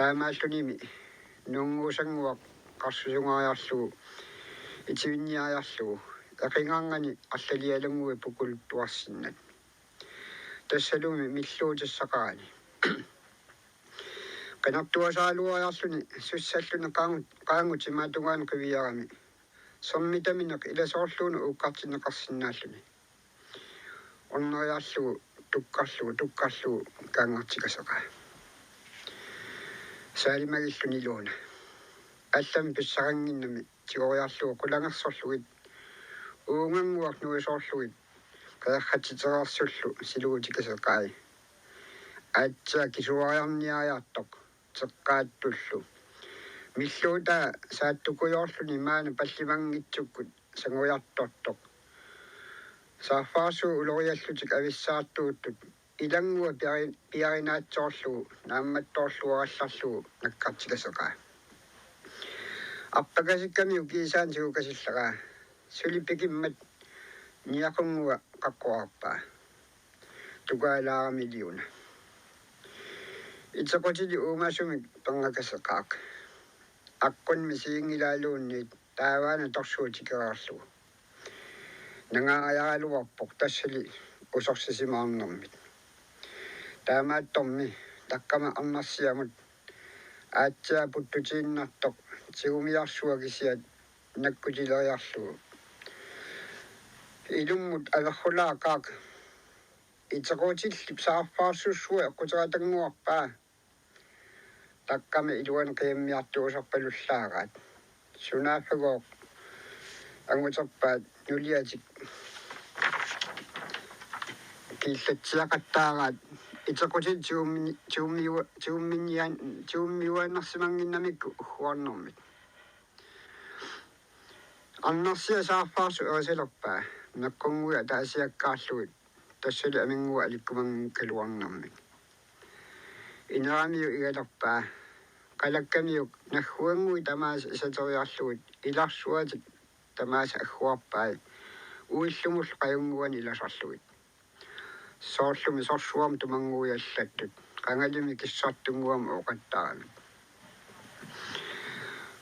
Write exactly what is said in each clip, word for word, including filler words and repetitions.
Taamaallunimi nuunngusannguaq qarsusungariarlugu itivinniariarlugu eqingarnani arlalialannguit pukuluttuarsinnat. Tassalumi milluutissaqarani. Qinertuasaaluariarluni sussalluni qaangut, qaangut timaatungaani qiviarami. Sermitamineq ilasoorluunniit uukkartinneqarsinnaalluni. Orneriarlugu tukkarlugu tukkarlugu kaanngartikaseqaa. Saalimagilluni Luuna. Allamik pissaqannginnami tigoriarlugu qulangersorlugit uungannguaq nuisoorlugit qeerratsitereersullu silugutikaseqai. Aatsaat kisuariarniariartoq teqqaattullu. Milluutaa saattukujoorluni maani pallimanngitsukkut sangujartortoq. Saarfaarsuup uloriallutik avissaartuuttut ilannguaq piari-, piarinaatsoorlugu naammattoorluarallarlugu nakkartikaseqaa. Arpakasikkamiuk kiisaanni tigukasillaraa. Suli pikimmat niaqunnguaq qaqqorarpaa. Tukaalaarami Liuna. Itequtili uumasumik perngakaseqaaq. Aqqunmi siginngilaaluunniit taavaana torsuutikeraarlugu. Nangaariaraluarpoq tassali usorsisimaarnermit. Taamaattormi taqqama Arnarsiamut aatsaat puttutiinnartoq tigumiarsua kisiat nakkutileriarlugu. Ilummut averrulaaqaaq. Itequtillip saarfaarsussua eqquteratannguarpaa. Taqqama iluani qiammiartuusorpalullaaraat. Sunaaffagooq anguterpaat nuliatik kiillatsiaqattaaraat. Itequtit tigummi-, tigummiua-, tigumminnian-, tigummiuaannarsimannginnamikku uhuarnermit. Arnarsiap saarfaarsua erisalerpaa meqqunnguit ataasiakkaarlugit tassali aminnguaq alikkumanngikkaluarnermik. Ineramiuk igalerpaa. Qalakkamiuk nagguannguit tamaasa isateriarlugit ilarsuatik tamaasa agguarpai uillumullu qajunnguani ilasarlugit. Soorlumi sorsuarmi tumannguiallattut qangalimi kissartunnguami ooqattaramik.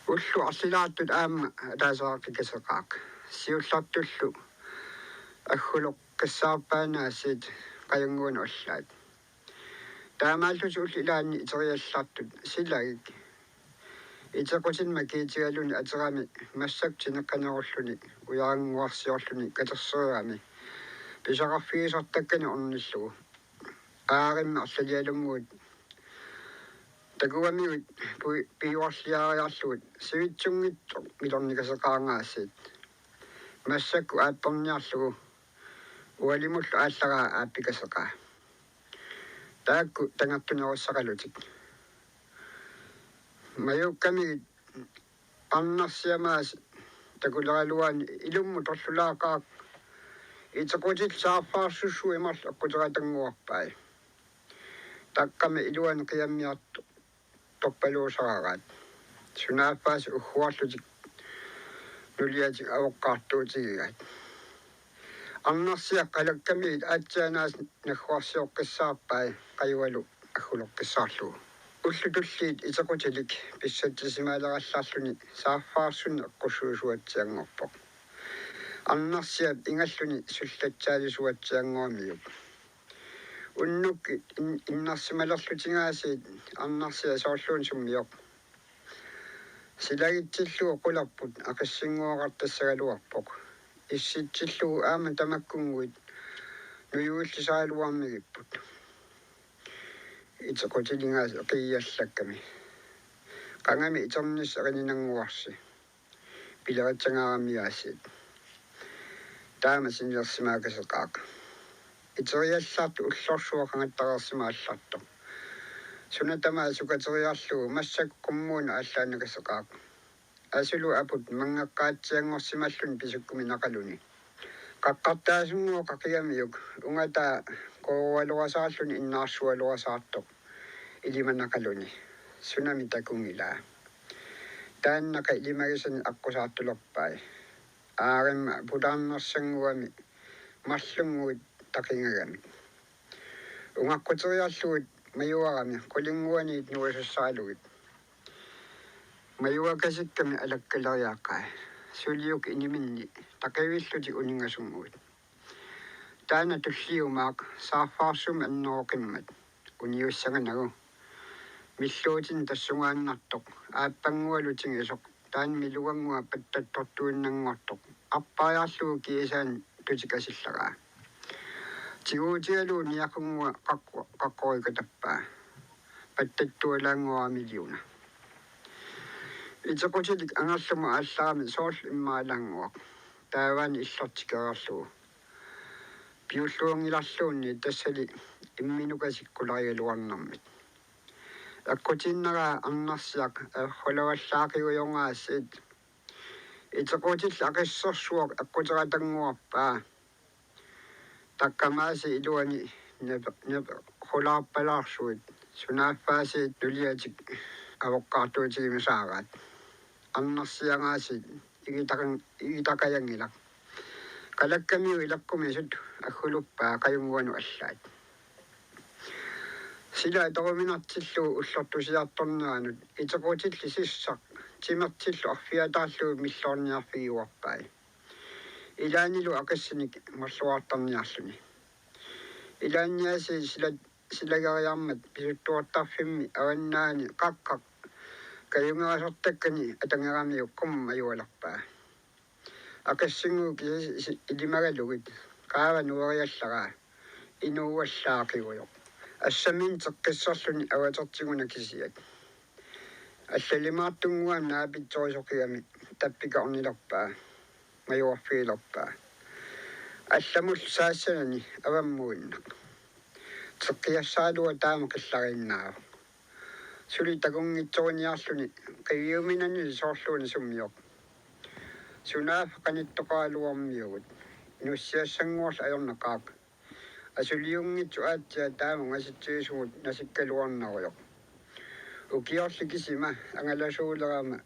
Ullut arlilaartut aamma ataaseqaqqikkaseqaaq. Siullertullu agguloqqissaarpaannaasiit qajunnguani ollaat. Taamaallutik ullut ilaanni iteriallartut silagik itequtinnik makiitigaluni aterami massakkut tineqqanerulluni ujarannguarsiorluni katersereerami pisaqarfigisortakkani ornillugu. Aarimmi arlalialunnguit takugamigit pi-, piuarliariarlugit sivitsunngitsoq milornikaseqaanngaasiit. Massakkut aapperniarlugu ualimullu aallaraa aappikaseqaa. Taakku tangertunerussaqalutik. Majuukkamigit Arnarsiamaasi takuleraluaani ilummut torlulaaqaaq. Itequtit saarfaarsussui marluk eqquteratannguarpai. Taqqama iluani qiammiartu-, torpaluusaraat. Sunaaffaasa uhuarlutik nuliatik avoqqaartuutigigaat. Arnarsiaq qalakkamiit aatsaat naas-, nagguarsioqqissaarpai qajualu agguloqqissaarlugu. Ullut tulliit itequtilik pissatsisimalerallarluni saarfaarsunneq eqqussuisuatsianngorpoq. Arnarsiap ingalluni sullatsaalisuatsianngoramiuk. Unnukkut in-, innarsimalerlutingaasiit Arnarsiaq soorluuna summioq. Silagitsillugu qulerput aqissinnguaqartassagaluarpoq. Issitsillugu aamma tamakkunnguit nujuillisaraluarnigipput. Itequtilingaasiit eqiiallakkami. Qangami iternissaq erininannguarsi. Pileritsagaaramiaasiit. Taama sinilersimaakaseqaaq. Iteriallartoq ullorsuaq qangattareersimaallartoq. Suna tamaat sukateriarlugu massakkut qummuuna aallaannakaseqaaq. Asulu aput manngeqqaatsianngorsimalluni pisukkuminaqaluni. Qaqqartaasunnguaq qaqigamiuk ungataa qoorualorsaarluni innaarsualorsaartoq ilimanaqaluni. Sunami takunngilaa. Taannaqa ilimagisani aqqusaartulerpai. Aarimma pulaarnersannguami marlunnguit taqigagamik. Ungaqquteriarlugit majuarami qulinnguaniit nuisassaralugit. Majuakasikkami alakkaleriaqai. Suliuk iniminni taqivillutik uninngasunnguit. Taanna tulliumaaq saarfaarsummi anneroqimmat uniussanganagu. Milluutini tassungaannartoq aappanngualu tingisoq taanna milugannguaq pattattortuinnanngortoq arpariarlugu kiisaani tutikasillaraa. Tiguutigalugu niaqunngua qaqu-, qaqqorikatappaa. Pattattualaannguara milliuna. Itequtilik angerlamut aallarami soorlu immaalaannguaq. Taavaana illortikereerlugu. Piulluunngilarluunniit tassali imminukasikkulaarigaluarnermit. Eqqutiinnaraa arnarsiaq errulavallaaqiujorngaasiit. Itequtilli aqissersuaq eqquteratannguarpaa. Taqqamaasi iluani nepe-, nepequlaarpalaarsuit sunaaffaasiit nuliatik avoqqaartuutigimisaaraat. Arnarsiaraasiit igitaqan-, igitaqajanngilaq. Qalakkamiut ilaqqumisut agguluppaa qajunnguanut allaat. Sila atoruminartillugu ullortusiartorneranut itequtilli sissaq timertillu arfiataarlugu milloorniarfigiuarpai. Ilaannilu aqissinik marluartarniarluni. Ilaanniaasiit sila-, silageriarmat pisuttuartarfimmi avannaani qaqqaq kajungerasortakkani atangeramiuk qummajualerpaa. Aqissinnguit kisi-, ilimagalugit qaava nueriallaraa inuuallaaqiujoq. Assamminik teqqisserluni avatertiguna kisiat. Allalimaartunnguamik naapitsorisoqigami tappika ornilerpaa, majuarfigilerpaa. Allamullu saassanani avammuinnaq. Teqqiassaraluaq taama qillariinnaavoq. Suli takunngitsoriniarluni qiviuminani soorluuna summioq. Sunaaffa qanittoqaraluarmiugut. Inussiassannguarlu ajornaqaaq. Asuliunngitsoq aatsaat taama ungasitsisugut nasikkaluarnerujoq. Ukiorli kisima angalasuulerama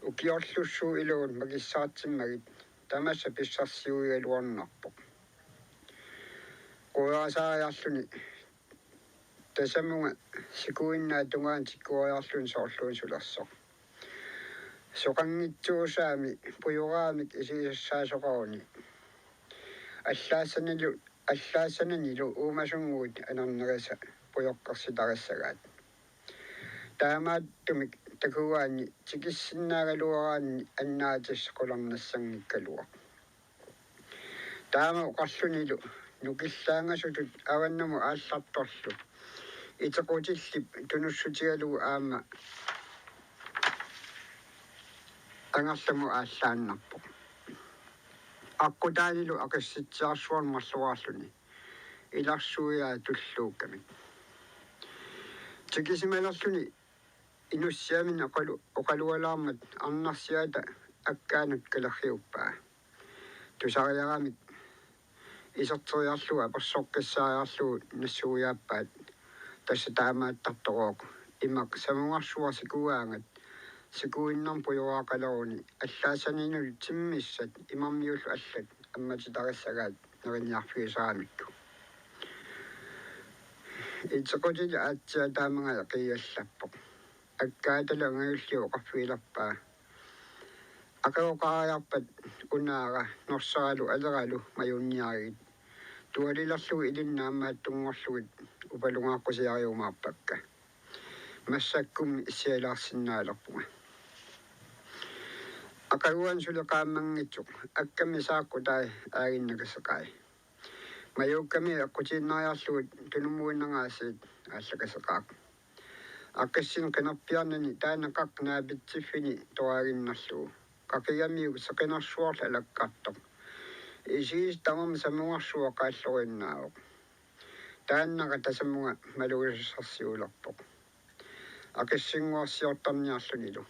ukiorlussuup iluani makissaartimmagit tamassa pissarsiuigaluarnarpoq. Querasariarluni tasamunga sikuinnaa tungaanut tikkuariarluni soorluuna sulersoq. Soqanngitsuusaami pujoraamik isigisassaasoqaruni. Allaassanilu, allaassananilu uumasunnguit anernerisa pujoqqersitarissagaat. Taamaattumik takugaanni tikissinnaagaluaraanni annaatissaq qularnassanngikkaluaq. Taama oqarlunilu nukillaangasutut avannamut aallartorlu itequtillip tunussutigalugu aamma angerlamut aallaannarpoq. Aqqutaanilu aqissitsiarsuarmut marluarluni ilarsuiaa tulluukkamik. Tikisimalerluni inussiaminni oqalu-, oqalualaarmat arnarsiata akkaanut kalerriuppaa. Tusariaramik iserteriarlugu apersoqqissaariarlugu nassuiaappaat tassa taamaattartorooq imaq samungarsuaq sikugaangat sikuinnarmut pujoraaqaleruni allaassananilu timmissat imarmiullu allat ammatitarissagaat neriniarfigisaramikku. Itequtili aatsaat taamangajaq qiiallappoq. Akkaatalu angajulliup oqarfigilerpaa: Aqagu qaariarpat unaara norsaralu aleralu majunniarigit. Tualilerlugu ilinnut aammaattunngorlugit upalungaaqqusiariumaarpakka. Massakkummi issialaarsinnaalerpunga. Aqaguani suli qaammanngitsoq akkammi saaqqutai aaginnakaseqai. Majuukkami eqqutiinnariarlugit tunummuinnangaasiit aallakaseqaaq. Aqissinik qinerpiarnani taanna qaqqap naapitsiffini toraaginnarlugu. Qaqigamiuk seqinersuarlu alaqqartoq. Isigisit tamarmik samungarsuaq qaalloriinnaavoq. Taannaqa tasamunga malugisassarsiulerpoq aqissinnguarsiortarniarlunilu.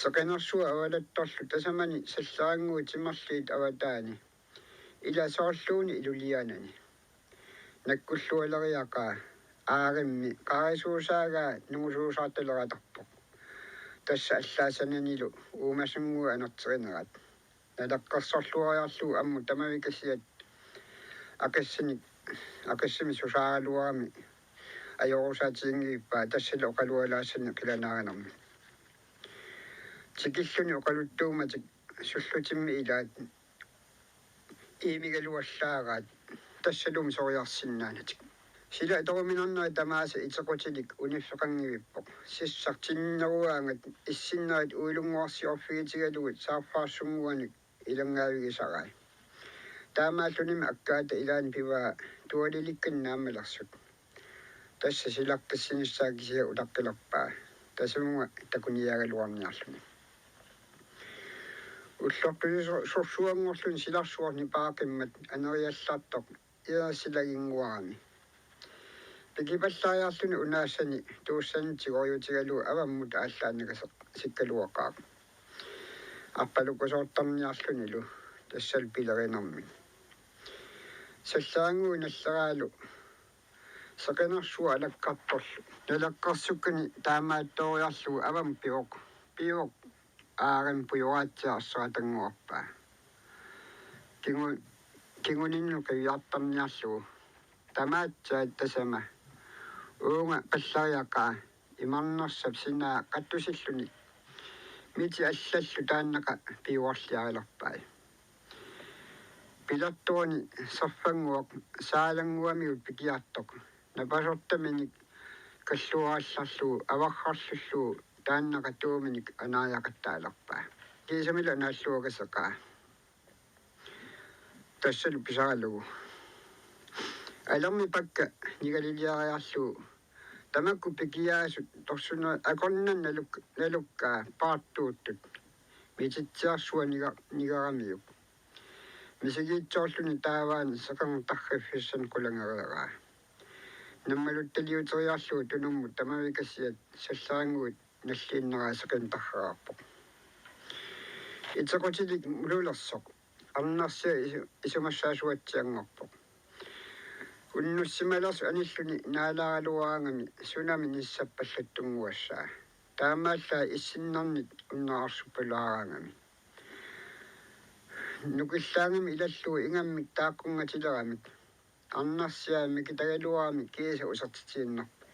Seqinersuaq avalattorlu tasamani sallerannguit timerliit avataani ila soorluuna ilulianani. Nakkullualeriaqaa aarimmi qaarisuusaagaa nungusuusaartaleratarpoq. Tassa allaassananilu uumasunnguit anerterinerat. Naleqqersorluariarlugu ammut tamavikasiat aqissinik, aqissimik susaaraluarami ajorusaatiginngivippaa tassalu oqalualaassanik qilanaarinermik. Tikilluni oqaluttuummatik sullutimmi ilaat iimigaluallaaraat tassalumi soriarsinnaanatik. Sila atoruminarnerit tamaasa itequtilik uniffeqanngivippoq. Sissaq tinneruaangat issinnerit uilunnguarsiorfigitigalugit saarfaarsunnguanik ilanngaavigisarai. Taamaallunimi akkaata ilaanni pivaa tualilikkanik naammalersut. Tassa silaqqissinissaq kisiat utaqqilerpaa. Tasamunga takuniaagaluarniarluni. Ullortulisorsuanngorluni silarsuarni paaqimmat aneriallartoq iasilaginnguarami. Pikipallariarluni unaassani tuussani tigoriutigalugu avammut aallaannakasikkaluaqaaq. Arpalukusoortarniarlunilu tassalu pilerinermik. Sallaannguit nalleraalu seqinersuaq alakkartorlu naleqqersukkani taamaattooriarlugu avammut pivoq, pivoq aarimut pujoraatsiaq erseratannguarpaa. Kingu-, kinguninnut qiviartarniarlugu. Tamaatsaat tasama. Uunga pallariaqaa imarnersap sinaa qattusilluni. Miti allallu taannaqa piuarliarilerpai. Pilertoruni serfannguaq saalannguamigut pikiartoq. Napasortaminik kalluarallarlugu avarrarlullugu taannaqa tuuminik anaariaqattaalerpaa. Kiisamilu anaalluakaseqaa. Tassalu pisaralugu. Alermi pakka nigaliliariarlugu. Tamakku pikiaasut torsunerit akornanni naluk-, nalukkaa paartuuttut. Mititsiarsuaq niga-, nigaramiuk. Misigiitsoorluni taavaani seqerneq tarriffissanik qulangereeraa. Nammaluttaliuteriarlugu tunummut tamavikasiat sallaannguit nalliinneraa seqineq tarreraarpoq. Itequtilik mululersoq. Arnarsiaq isu-, isumassaasuatsianngorpoq. Unnussimalersoq anilluni naalaaraluaraangami sunami nissappallattunnguassaa. Taamaallaat issinnernit unnerarsuppalaaraangami. Nukillaangami ilallugu ingammik taaqqunngaatileramik. Arnarsiaq mikitagaluarami kiisa usertitiinnarpoq.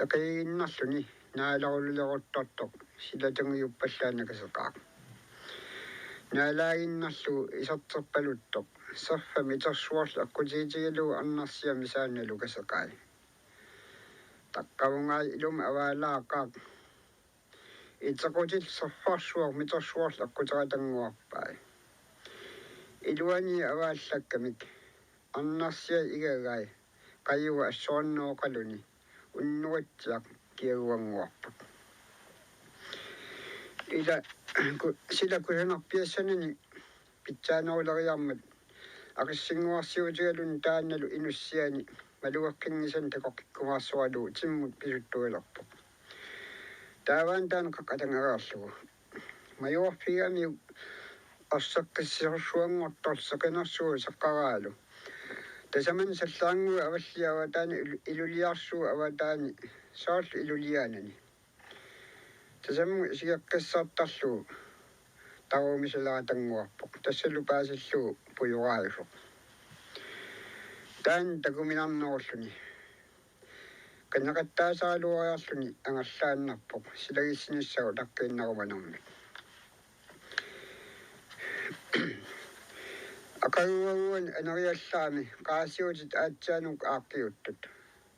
Eqiiginnarluni naalaruleruttortoq silatungiuppallaannakaseqaaq. Naalaaginnarlugu iserterpaluttoq serfaq mitersuarlu eqqutigitigalugu arnarsiaq misaannalu kaseqai. Taqqavungai ilumut avaalaaqaaq. Itequtit serfarsuaq mitersuarlu eqquteratannguarpai. Iluani avaallakkamik arnarsiaq igagai qajuga assornooqaluni unnuatsiaq kiaguannguarput. Ila ku-, sila kusanarpiassanani pitsaaneruleriarmat aqissinnguarsiutigaluni taannalu inussiani malugeqqinngisanik takoqqikkumaarsoralugu timmut pisuttuilerpoq. Taavaana taanna qaqqatangereerlugu. Majuarfigigamiuk erseqqissisorsuanngortoq seqinersuup saqqaraalu. Tasamani sallaannguit avalliit avataani ilu-, iluliarsuup avataani soorlu iluliaanani. Tasamut isigeqqissaartarlugu taruumisileratanguarpoq. Tassalu paasillugu pujoraajusoq. Taanna takuminarnerulluni. Qineqattaasaraluariarluni angerlaannarpoq. Silagissinissaq utaqqiinnarumanermik. Aqaguaguani aneriallarami qaasiutit aatsiaannguit aaqqiuttut.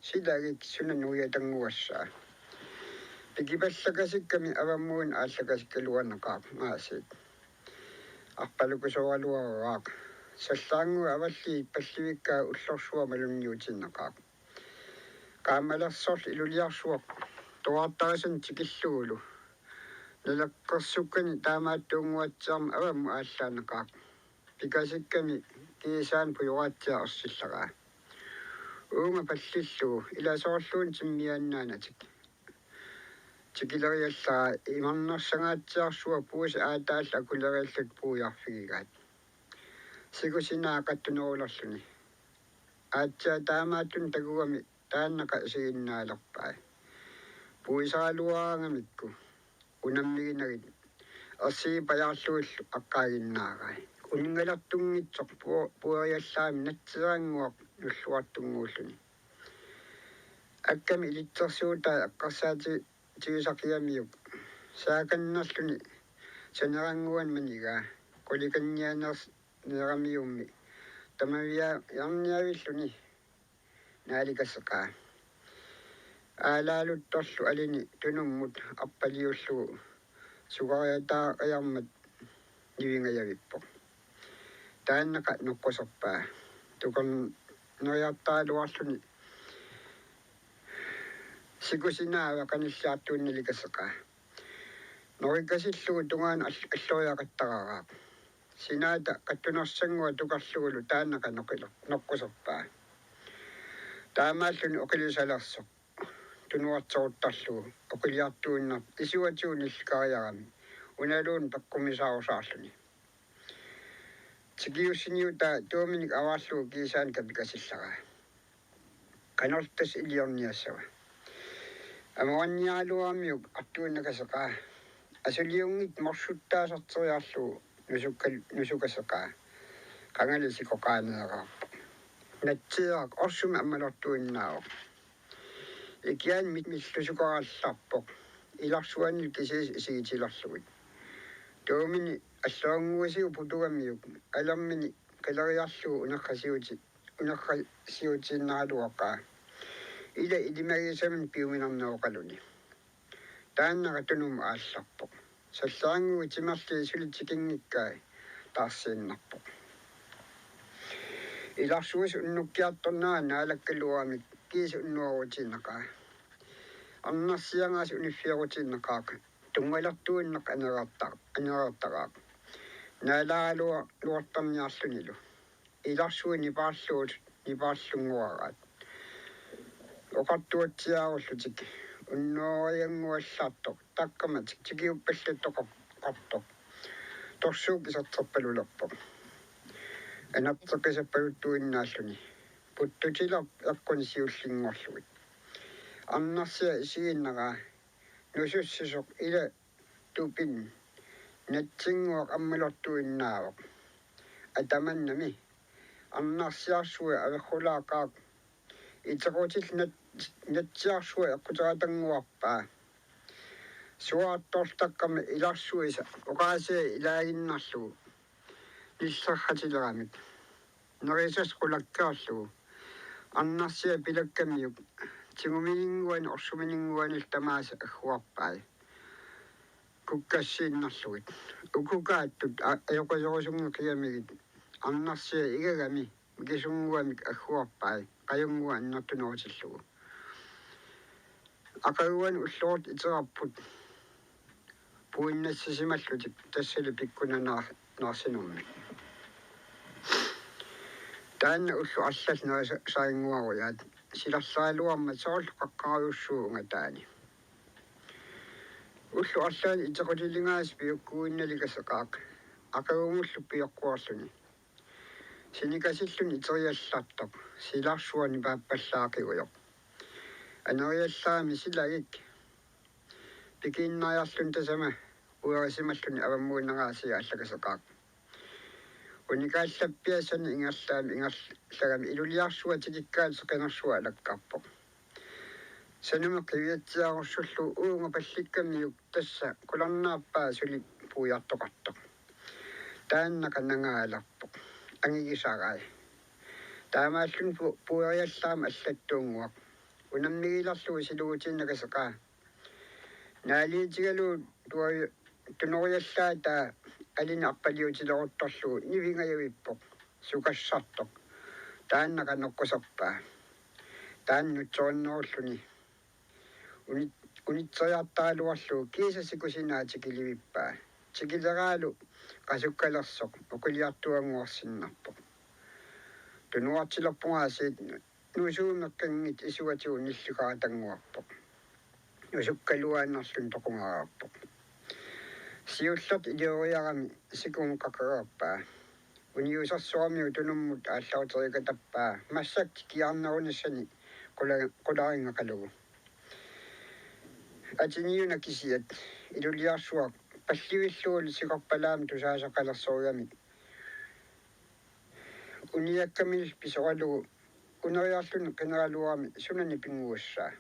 Silagik suna nuiatannguassaa. Pikipallakasikkami avammuinnaq aallakasikkaluarnaqaaq maasiit. Arpalukusooraluaraaq. Sallaannguit avalliit pallivikkaat ullorsuaq malunniutiinnaqaaq. Qaammalersorlu iluliarsuaq toraartarisanik tikillugulu. Naleqqersukkani taamaattuunnguatsiarmat avammut aallaannaqaaq. Pikasikkami kiisaani pujoraatsiaq ersillaraa. Uunga pallillugu ilasoorluunniit timmiaannaanatik. Tikileriallaraa imarnersangaatsiarsuaq puisit aataallu akuleriallutik puiarfigigaat. Siku sinaa qattunerulerluni. Aatsiaq taamaattunik takugami taannaqa isiginnaalerpai. Puisaraluaraangamikku unammiginagit ersigipajaarlugillu aqqaaginnaarai. Uninngalertunngitsoq pu-, pueriallarami natsiarannguaq nulluartunnguulluni. Akkami ilitsersuutai eqqarsaatigisaqigamiuk saakannerluni sanerannguani manigaa qulikannianeerneramiummi tamaviaarniavilluni naalikaseqaa. Aalaaluttorlu alini tunummut arpaliullugu sukariataariarmat nivingajavippoq. Taannaqa noqquserpaa. Tukorneriartaraluarluni sikusinaava qanilliartuinnalikaseqaa. Norikasillugu tungaanut all-, alloriaqattaraaraaq. Sinaata qattunersanngua tukarlugulu taannaqa noqilo-, noqquserpaa. Taamaalluni oqilisalersoq tunuarteruttarlugu oqiliartuinnaq isuatigut nillikariarami unaluunniit peqqumisaarusaarluni. Tikiussiniutaa tuuminik avaarlugu kiisaani kapikasillaraa. Qanortas iliorniassava. Amoranniaraluaramiuk artuinnakaseqaa. Asuliunngitsoq morsuttaasarteriarlugu nusukkal-, nusukaseqaa. Qangali sikoqaaneeraarpoq. Natsiiaq orsumik ammalortuinnaavoq. Ikianik mit-, millusukarallarpoq. Ilarsuanilu kisiisa isigitilerlugit. Tuumini allorannguisigut putugamiuk alermini qileriarlugu uneqqasiuti-, uneqqasiutiinnaraluaqaa. Ila ilimagisamini piuminarneroqaluni. Taannaqa tunummut aallarpoq. Sallaannguit timerliit suli tikinngikkai taarsiinnarpoq. Ilarsuisa unnukkiartornera naalakkaluaramik kiisa unnuarutiinnaqaa. Arnarsiagaasa uniffiorutiinnaqaaq. Tunngalertuinnaq anereerta-, anereertaraaq. Naalaaraluartarniarlunilu. Ilarsui nipaarluut nipaarlunnguaraat. Oqartuatsiaarullutik unnuariannguallartoq taqqama tik-, tikiuppallattoqartoq. Torsuuk iserterpalulerpoq. Anerteqqisappaluttuinnaalluni. Puttutilerpoq eqquni siullinngorlugit. Arnarsiaq isiginnaraa nusussisoq ila tupin natsinnguaq ammalortuinnaavoq. Atamannami arnarsiarsui averrulaaqaaq. Itequtillu nat-, natsiarsui eqquteratannguarpaa. Suaartortaqqami ilarsuisa oqaasia ilaaginnarlugu nillerratileramik. Nerisas qulakkeerlugu. Arnarsiaq pilakkamiuk tigumininnguani orsumininnguanillu tamaasa agguarpai. Kukkassiinnarlugit. Ukukaattut a-, ajoqajorusunngeqigamigit. Arnarsiaq igagami mikisunnguamik agguarpai. Qajunngua annertunerutillugu. Aqaguani ullorut iterarput puinnassisimallutik tassali pikkunanaar-, naarsinermik. Taanna ullut arlallit nerisa-, sarinnguarujaat silarleraluarmat soorlu qaqqarujussuup ungataani. Ullut arlaanni itequtilingaasa piukkuinnalikaseqaaq aqagumullu pioqquarluni. Sinikasilluni iteriallartoq silarsuaq nipaappallaaqiujoq. Aneriallarami silagik pikiinnariarluni tasama uerisimalluni avammuineraasiit aallakaseqaaq. Unikaallaappiassani ingerlaami ingerlagami iluliarsuaq tikikkaatsoq qinersuaq alakkarpoq. Sanumi qiviatsiarussullugu uunga pallikkamiuk tassa qularnaarpaa suli puiartoqartoq. Taannaqa nangaalerpoq. Angigisarai. Taamaalluni pu-, puiariallarami allattuunnguaq. Unammigilerlugu silugutiinnakaseqaa. Naaliitigalugu tua-, tunoriallaataa alini arpaliutileruttorlugu nivingajavippoq. Sukassartoq. Taannaqa noqquserpaa. Taanna nutsorinnerulluni. Uni-, unitseriartaraluarlugu kiisa sikusinaa tikilivippaa. Tikileraalu qasukkalersoq oqiliartuannguarsinnarpoq. Tunuartilerpungaasiit nusuumeqqinngit isuatigut nillikaatanguarpoq. Nusukkaluaannarluni toqungaraarpoq. Siullertut ilioriarami sikumut qaqereerpaa. Uniusersoramiuk tunummut aallaruterikatappaa massakkut tikiarnerunissani qula-, qularinngeqalugu. Atiniuna kisiat iluliarsuaq pallivillugu sikorpalaami tusaasaqalersorigami. Uniakkamillu pisoralugu uneriarluni qineraluarami sunani pinnguassaa.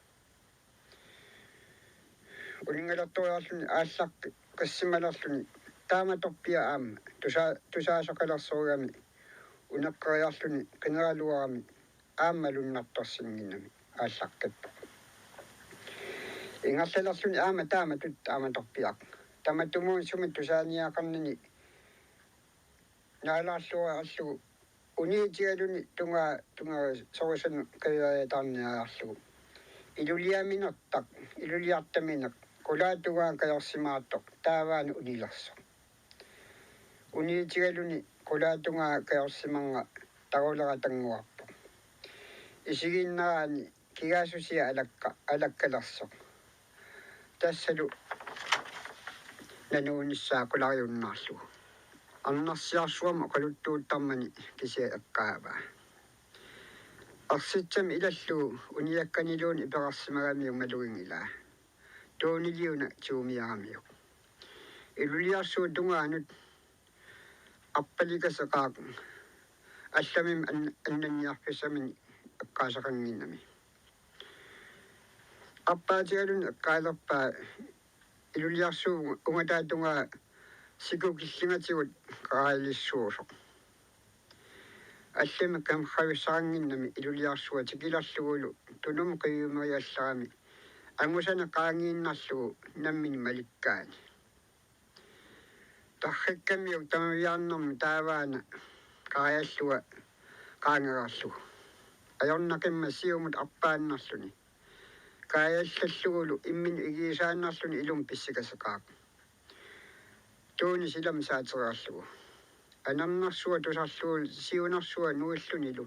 Uninngalertoriarluni aallaqqi qissimalerluni taamatorpiaq aamma tusa-, tusaasoqalersorigami uneqqeriarluni qineraluarami aamma lunnartorsinnginnami aallaqqippoq. Ingerlalerluni aamma taamatut taamatorpiaq. Tamatumuuna sumik tusaaniaqarnini naalaarluarlugu uniutigaluni tungaa tungaa sorusunut kajuariataarniariarlugu. Iluliaminertaq, iluliartamineq, qulaatungaa kajorsimaartoq, taavaana unilersoq. Uniutigaluni qulaatungaa kajorsimannga tarulera tannguarpoq. Isigiinnaraani kigaassusia alakka-, alakkalersoq. Tassalu nanuunissaa qulariunnaarlugu. Arnarsiarsuarmi oqaluttuuttarmani kisiat eqqaavaa. Arsitsami ilallugu uniakkaniluunniit iperarsimagamiuk maluginngilaa. Tuuniliuna tigumiaramiuk. Iluliarsuup tungaanut arpalikaseqaaq allamimmi an-, annanniarfissamini eqqaasaqannginnami. Arpaatigaluni eqqaalerpaa iluliarsuup ungataatungaa sikukillingatigut qaaliissuusoq. Allamik kamqavissaqannginnami iluliarsuaq tikilerlugulu tunumut qiviumeriallarami angusani qaangiinnarlugu nammineq malikkaani. Tarrikkamiuk tamaviaarnermi taavaana qaajallua qaangereerlugu. Ajornaqimmat siumut arpaannarluni. Qaajallallugulu imminut igiisaannarluni ilumut pissikaseqaaq. Tuuni silami saateriarlugu. Anernersuaq tusarlugulu siunersuaq nuillunilu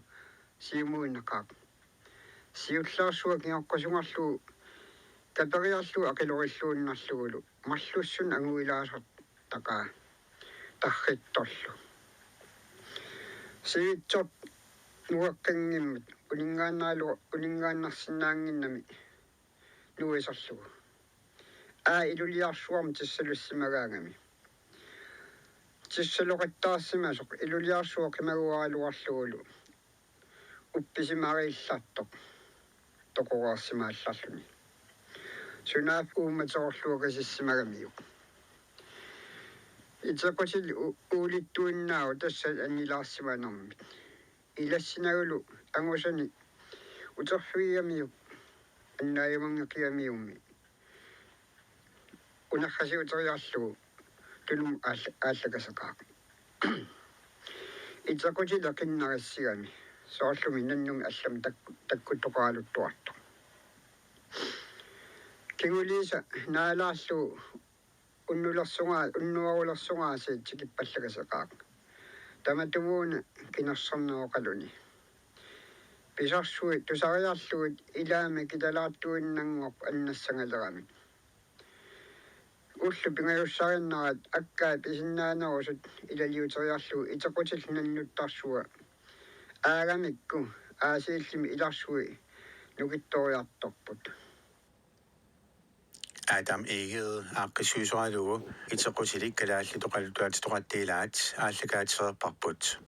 siumuinnaqaaq. Siullersuaq kingoqqusungerlugu kaperiarlugu aqilorilluinnarlugulu marlussunut anguilaasartaqaa tarrittorlu. Sivitsoq nueqqinngimmat uninngaannalu-, uninngaannarsinnaannginnami nuiserlugu. Aa iluliarsuarmi tissalussimagaangami. Tissaloqattaarsimasoq iluliarsuaq qimaguaraluarlugulu uppisimariillartoq toqoreersimaallarluni. Sunaaffa uummateqarluakasissimagamiuk. Itequtillit u-, uulittuinnaavoq tassa annilaarsimanermit. Ilassinagulu angusani uterfigigamiuk annaajumanngeqigamiummi unerrasiuteriarlugu tunumut aall-, aallakaseqaaq. Itequtillit qinnarissagami soorlumi nannumi allamik takku-, takkuttoqaraluttuartoq. Kinguliisa naalaarlugu unnulersunga-, unnuarulersungaasiit tikippallakaseqaaq. Tamatumuuna kinersorneroqaluni. Pisarsui tusariarlugit ilaamik kitalaartuinnanngorput annassangaleramik. Ullut pingajussarinnerat akkai pisinnaanerusut ilaliuteriarlugu itequtillit nannuttarsua aagamikku Aasiillimmi ilarsui nukittoriartorput. Adam Egede aaqqissuisoralugu itequtilik kalaallit oqaluttuaatitoqattaat aallakaatigereerparput.